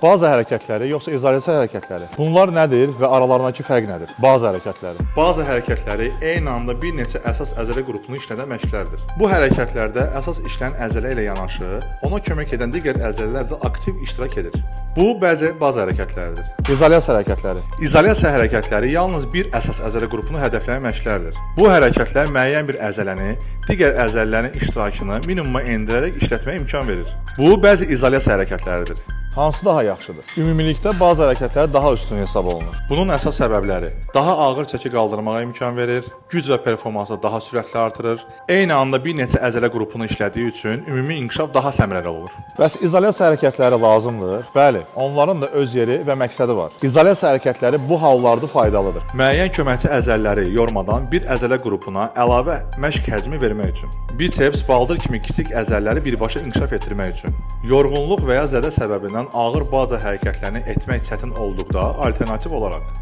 Baza hərəkətləri yoxsa izolyasiya hərəkətləri? Bunlar nədir və aralarındakı fərq nədir? Baza hərəkətləri. Baza hərəkətləri eyni anda bir neçə əsas əzələ qrupunu işlədən məşqlərdir. Bu hərəkətlərdə əsas işləyən əzələ ilə yanaşı, ona kömək edən digər əzələlər də aktiv iştirak edir. Bu bəzi baza hərəkətləridir. İzolyasiya hərəkətləri. İzolyasiya hərəkətləri yalnız bir əsas əzələ qrupunu hədəfləyən məşqlərdir. Bu hərəkətlər müəyyən bir əzələni, digər əzələlərin iştirakını minimuma endirərək işlətməyə imkan verir. Bu bəzi izolyasiya hərəkətləridir. Hansı daha yaxşıdır? Ümumilikdə baza hərəkətləri daha üstün hesab olunur. Bunun əsas səbəbləri: daha ağır çəki qaldırmağa imkan verir, güc və performansı daha sürətli artırır, eyni anda bir neçə əzələ qrupunu işlədiyi üçün ümumi inkişaf daha səmərəli olur. Bəs izolyasiya hərəkətləri lazımdır? Bəli, onların da öz yeri və məqsədi var. İzolyasiya hərəkətləri bu hallarda faydalıdır. Müəyyən köməkçi əzələləri yormadan bir əzələ qrupuna əlavə məşq həcmi vermək üçün. Biceps, baldır kimi kiçik əzələləri birbaşa inkişaf etdirmək üçün. Yorğunluq və ya zədə səbəbindən ağır baza hərəkətlərini etmək çətin olduqda alternativ olaraq.